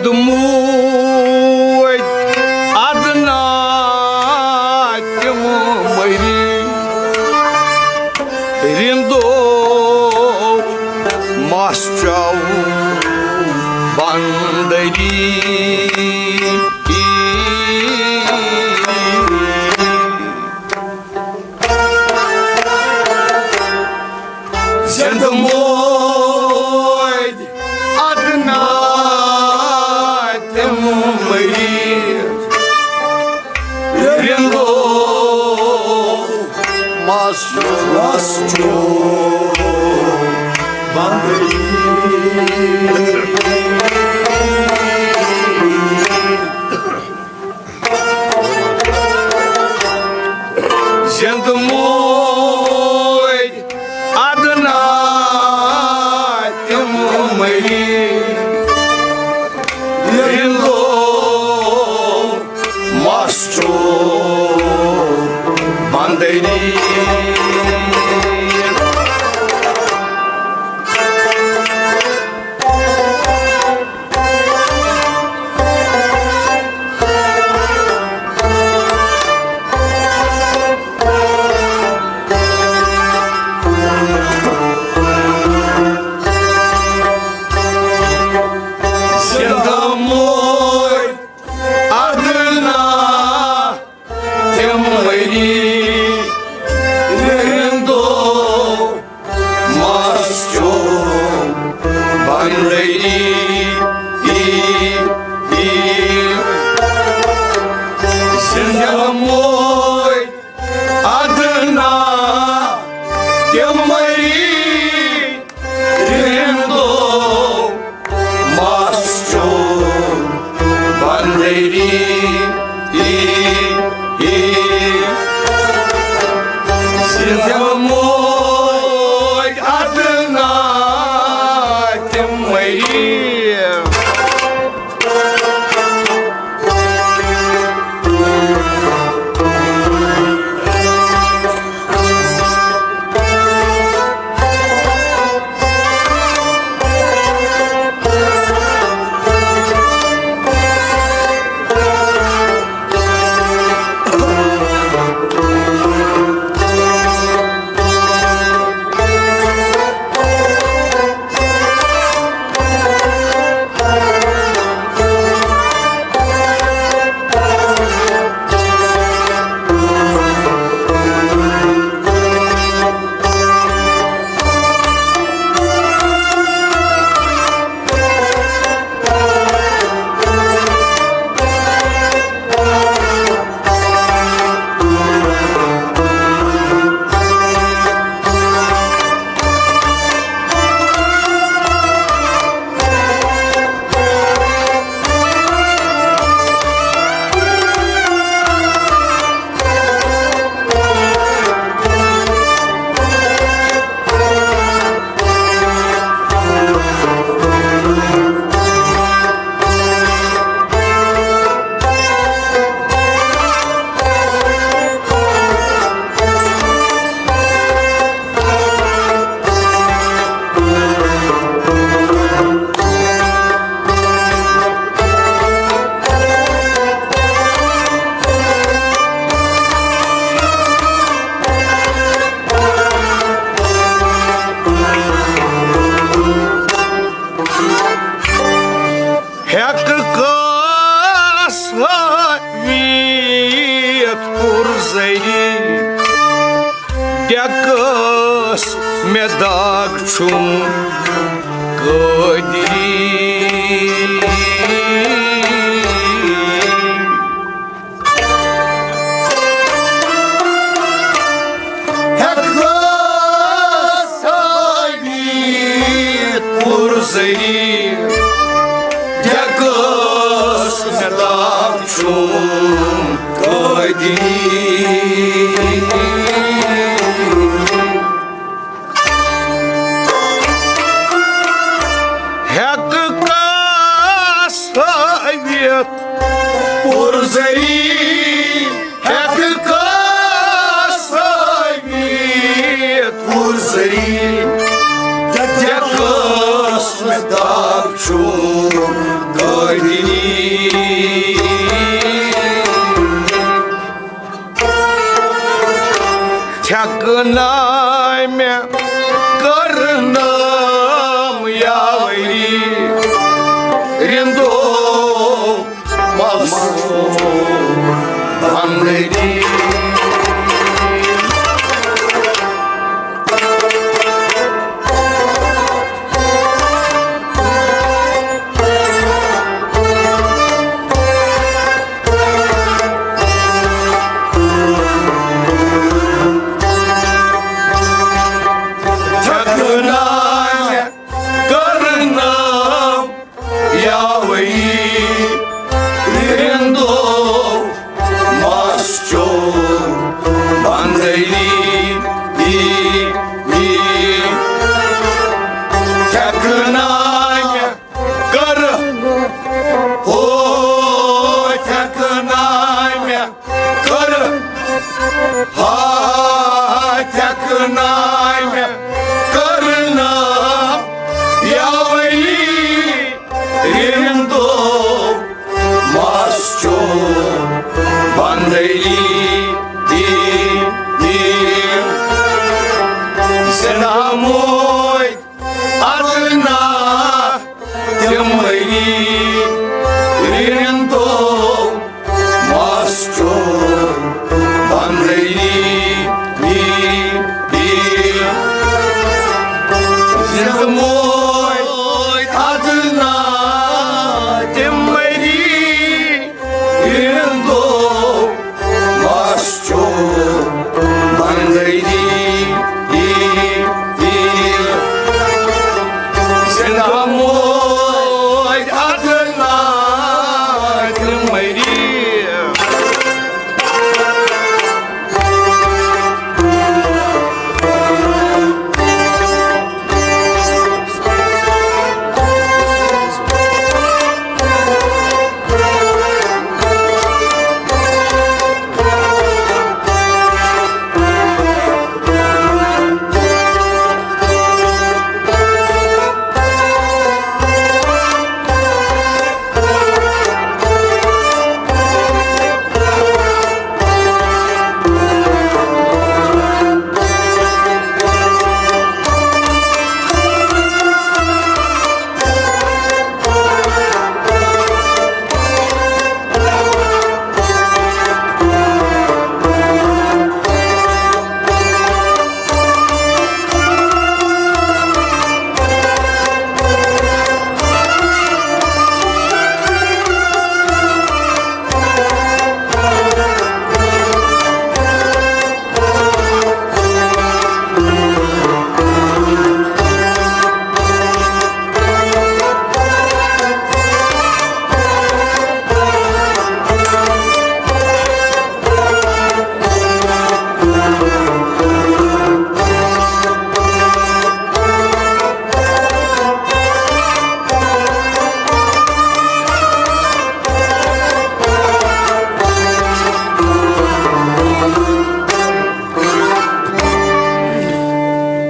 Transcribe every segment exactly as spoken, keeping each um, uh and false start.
موج ادنا تِم مٔری، رِندو مس چو بندری۔ زِندٕ موج ادنا تِم مٔری، رِندو مس، مس چو بندری۔ زِندٕ موج ادنا تِم مٔری، رِندو مس چو بندری۔ زِندٕ موج ادنا تِم مٔری، رِندو مس چو بندری۔ زِندٕ موج ادنا تِم مٔری، رِندو مس چو بندری۔ زِندٕ موج ادنا تِم مٔری۔ ہیٚکہٕ کٲنٛسہِ ہٲوِتھ پُرزٔری، ڈیٚکس مےٚ داغ چھُم قٲدری۔ ہیٚکہٕ کٲنٛسہِ ہٲوِتھ پُرزٔری، ڈیٚکس مےٚ داغ چھُم قٲدری۔ ہیٚکہٕ کٲنٛسہِ ہٲوِتھ پُرزٔری، ہیٚکہٕ کٲنٛسہِ ہٲوِتھ پُرزٔری، ڈیٚکس مےٚ داغ چھُم تھٮ۪کناے مےٚ کٔرنٲم یاوری رِندو مس بندگی۔ تھٮ۪کناے مےٚ کٔرنٲم یاوری رِندو مس چو بندگی۔ تھٮ۪کناے مےٚ کٔر، ہو، تھٮ۪کناے مےٚ کٔر، ہا، تھٮ۪کناے مےٚ کٔرنٲم یاوری رِندو مس چو بندگی۔ زِندٕ موج ادنا تِمری رِندو مس چو بندگی۔ زِندٕ موج ادنا تِمری رِندو مس چو بندگی۔ زِندٕ موج ادنا تِمری۔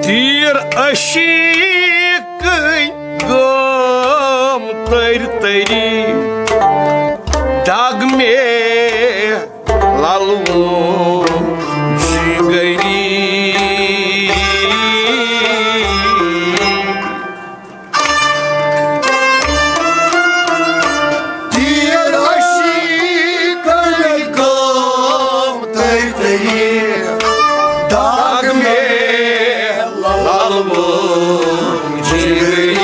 تیٖر عشیٖقٕنۍ گٲم تٔرۍ تٔری، دگ مےٚ للوو جگری۔ تیٖر عشیٖقٕنۍ گٲم تٔرۍ تٔری، دگ مےٚ للوو جگری۔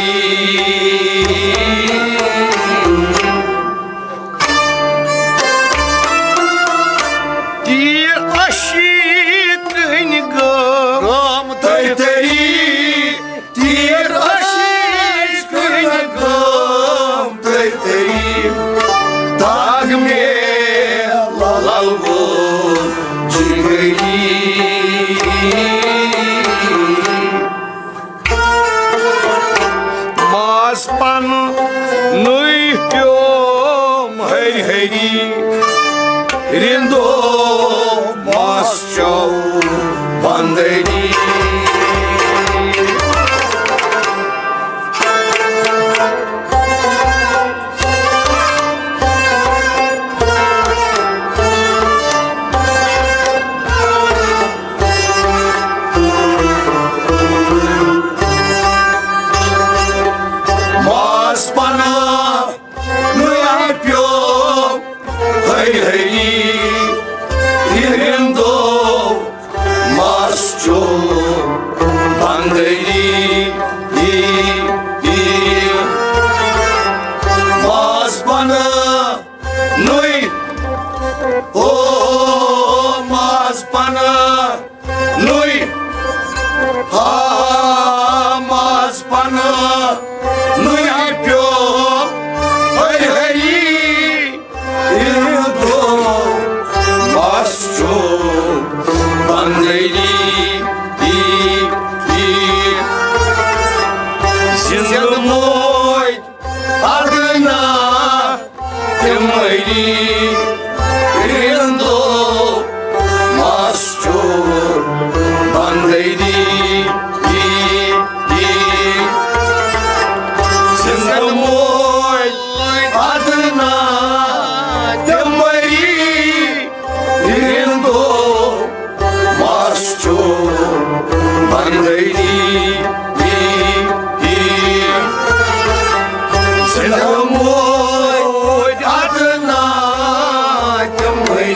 تیٖر عشیٖقٕنۍ گٲم گٲم تٔرۍ تٔری، تیٖر عشیٖقٕنۍ گٲم تٔرۍ تٔری، دگ مےٚ للوو جگری۔ ماز پنُن نُے پیوم ہری ہری، رِندو ماز چو بندری۔ نُنہِ پیوٚو ہَرِ ہَری، اِندو ماسچو بندری، ای، ای۔ زِندٕ موج ادنا تمری، رندو ماسچو بندری، ای، ای۔ زندٕ موج ادنا تمری، رندو ماسچو بندری، ای، ای۔ زندٕ موج ادنا تمری۔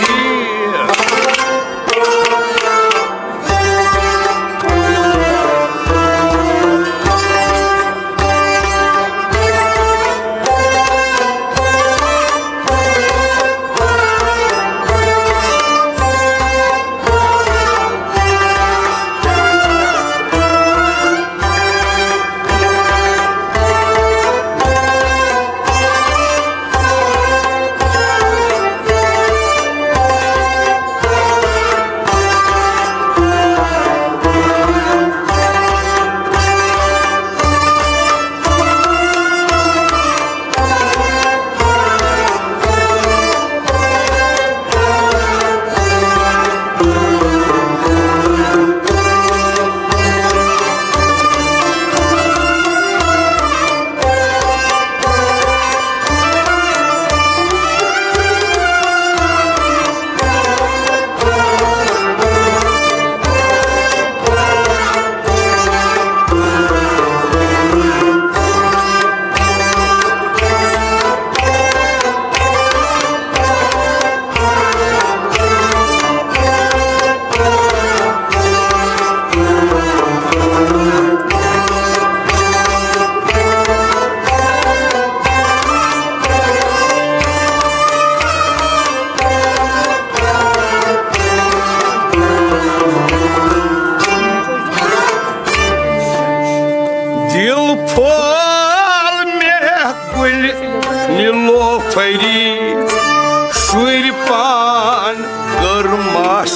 دل پھول مےٚ گُلہِ نیلوفری، شُرۍ پان کٔرمس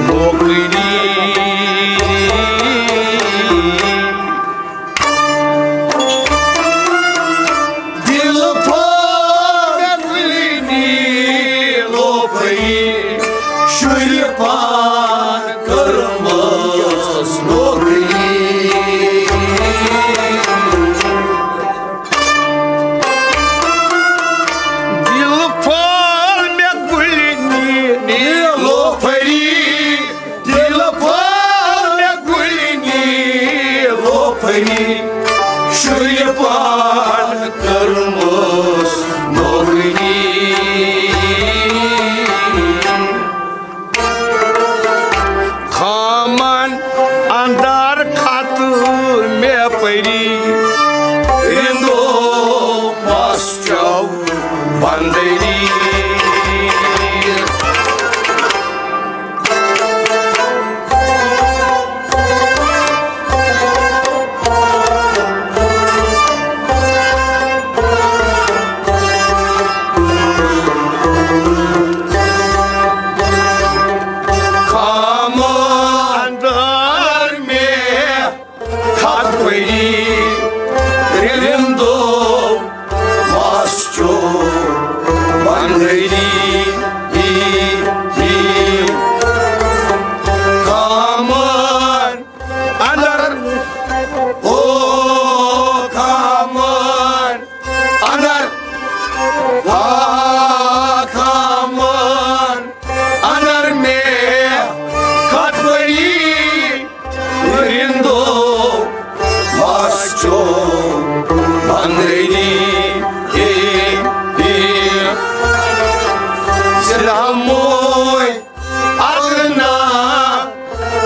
نوکری۔ دل پھول مےٚ گُلہِ نیلوفری، شُرۍ پان کٔرمس نوکری۔ دل پھول مےٚ گُلہِ نیلوفری، دل پھول مےٚ گُلہِ نیلوفری، شُرۍ پان کٔرمس نوکری۔ خامن اندر کھتہٕ مےٚ پری، رندو ماسچو بندری۔ خامن اندر مےٚ کھتہٕ پری، رندو ماسچو بندری۔ خامن اندر، او خامن اندر، آ خامن اندر مےٚ کھتہٕ پری، رندو ماسچو بندری۔ اے، اے، سلاموے ادنا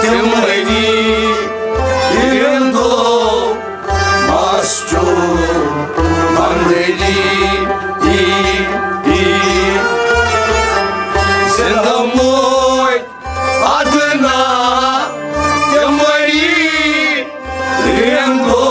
تمری، رندو ماسچو بندری۔ اے، اے، سلاموے ادنا تمری، رندو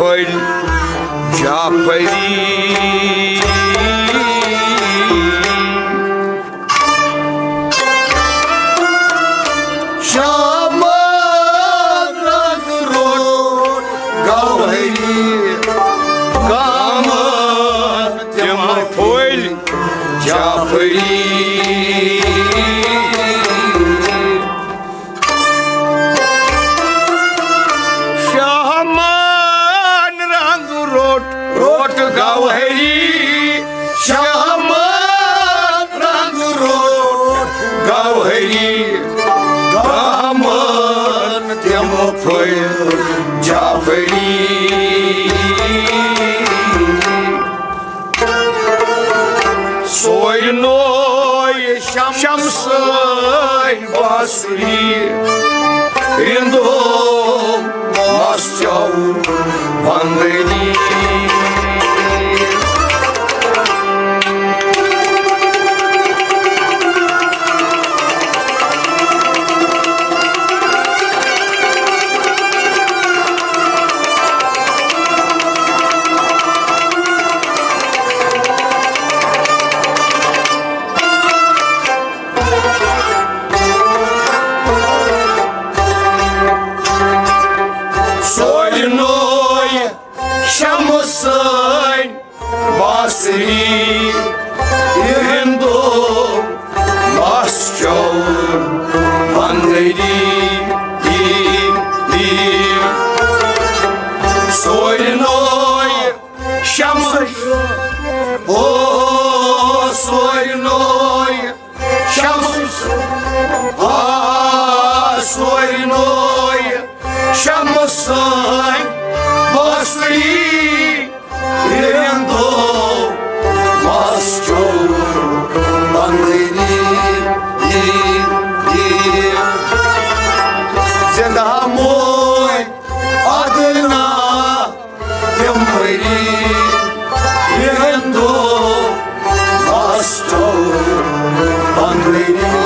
پھٔلۍ جعفری۔ شامن رنگ روٚٹ گوہری، گامن تِم پھٔلۍ جعفری۔ شامن رنگ روٚٹ، روٚٹ گوہری۔ شامن رنگ روٚٹ گوہری، گامن تِم پھٔلۍ جعفری۔ سورنوے شمسٲنۍ بصری، رِندو مس چاوُر بندری۔ سورنوے شمسٲنۍ بصری، رِندو مس چاوُر بندری۔ سورنوے شمس، او سورنوے شمس، آ سورنوے شمسٲنۍ بصری، رِندو مس چاوُر بندری۔ زندہ موے ادنا تِم ؤری، رِندو مس چاوُر بندری۔